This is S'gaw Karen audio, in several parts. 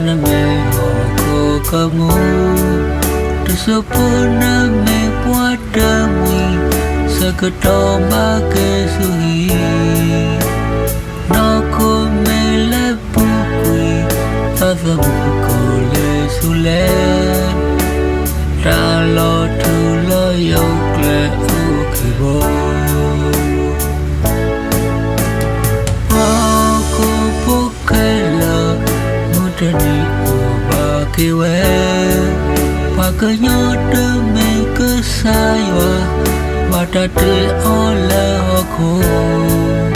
နမ့ၢ်ဟီၣ်ခိၣ်ကမူၣ်, တစိၢ်ဖိနမ့ၢ်ပှၤတမှံၤ, ဆၢကတီၢ်ဘၣ်က့ၤဆူဟံၣ်, နီၢ်ခိမ့ၢ်လဲၤပူၤကွံာ်, သးသမူကီၢ်လဲၤဆူလဲၣ်, တၢ်လီၤထူလီၤယိာ်ကျဲအိၣ်က့ၤဘီ ဟီၣ်ခိၣ်ဖိခဲလၢာ်, မုၢ်တနံၤအိၣ်ဘၣ်က့ၤဝဲ, ပှၤကညီတမ့ၢ်ကစၢ်ယွၤ, ဘၣ်တၢ်တ့အီၤလၢဟီၣ်ခိၣ်,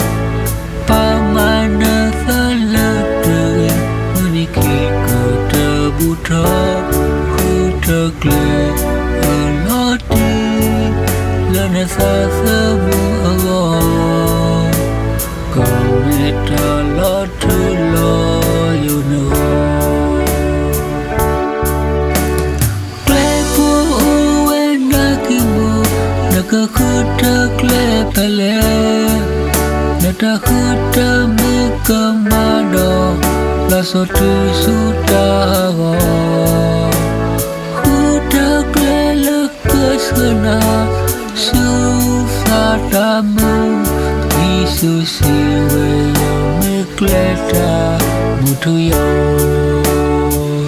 ပာ်မၤနသးလၢတဂ့ၤ, မုၢ်နံၤခံကတၢၢ်ဘူၣ်ထီၣ်, ဃုထၢကျဲအလီၤတံၢ်, လၢနသးသမူအဂီၢ်, ကမ့ၢ်တၢ်လီၤထူလီၤယိာ်နဂီၢ် ကျဲဖိအိၣ်ဝဲဒၣ်ခံမူ, နကဃုထၢကျဲဖဲလဲၣ်, နတၢ်ဃုထၢမ့ၢ်ကမၣ်ဒီး, လီၤစိၤတုၤဆူတၢ်ဟးဂီၤ, ဃုထၢကျဲလၢကဆှၢနၤ, ဆူသးတၢ်မူ, ယ့ၣ်ၡူးစံးဝဲယမ့ၢ်ကျဲတၢ်မူထူယိာ်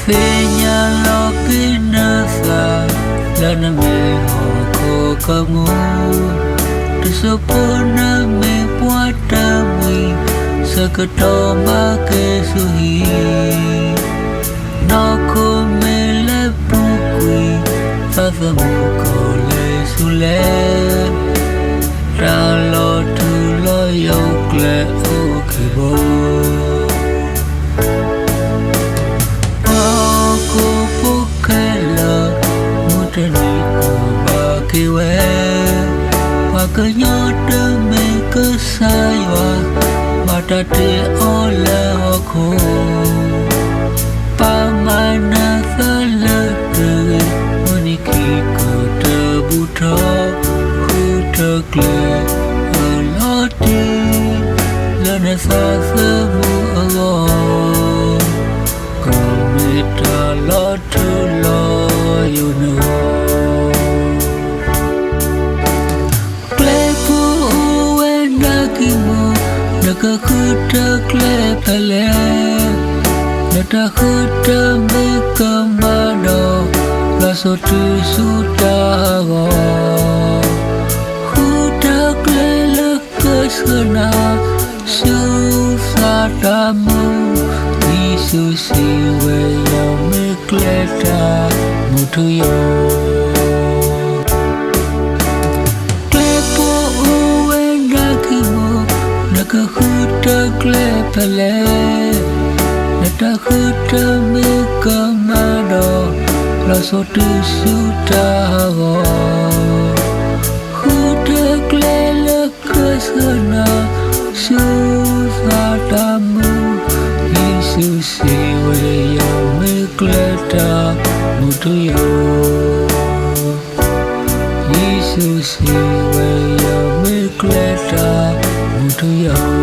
သ့ၣ်ညါလီၤက့ၤနသး, လၢနမ့ၢ်ဟီၣ်ခိၣ်ကမူၣ်, တစိၢ်ဖိနမ့ၢ်ပှၤတမှံၤ, ဆၢကတီၢ်ဘၣ်က့ၤဆူဟံၣ်, နီၢ်ခိမ့ၢ်လဲၤပူၤကွံာ်, သးသမူကီၢ်လဲၤဆူလဲၣ်, တၢ်လီၤထူလီၤယိာ်ကျဲအိၣ်က့ၤဘီ ဟီၣ်ခိၣ်ဖိခဲလၢာ်, မုၢ်တနံၤအိၣ်ဘၣ်က့ၤဝဲ, ပှၤကညီတမ့ၢ်ကစၢ်ယွၤ, ဘၣ်တၢ်တ့အီၤလၢဟီၣ်ခိၣ်, ပာ်မၤနသးလၢတဂ့ၤ, မုၢ်နံၤခံကတၢၢ်ဘူၣ်ထီၣ်, ဃုထၢကျဲအလီၤတံၢ်, လၢနသးသမူအဂီၢ် ကမ့ၢ်တၢ်လီၤထူလီၤယိာ်နဂီၢ် ကျဲဖိအိၣ်ဝဲဒၣ်ခံမူ, နကဃုထၢကျဲဖဲလဲၣ်, နတၢ်ဃုထၢမ့ၢ်ကမၣ်ဒီး, လီၤစိၤတုၤဆူတၢ်ဟးဂီၤ ဃုထၢကျဲလၢကဆှၢနၤ, ဆူသးတၢ်မူ, ယ့ၣ်ၡူးစံးဝဲယမ့ၢ်ကျဲတၢ်မူထူယိာ် ကျဲဖိအိၣ်ဝဲဒၣ်ခံမူ, နကဃုထၢကျဲဖဲလဲၣ်, နတၢ်ဃုထၢမ့ၢ်ကမၣ်ဒီး, လီၤစိၤတုၤဆူတၢ်ဟးဂီၤ ဃုထၢကျဲလၢကဆှၢနၤ, ဆူသးတၢ်မူ, ယ့ၣ်ၡူးစံးဝဲယမ့ၢ်ကျဲတၢ်မူထူယိာ် ယ့ၣ်ၡူးစံးဝဲယမ့ၢ်ကျဲတၢ်မူထူယိာ်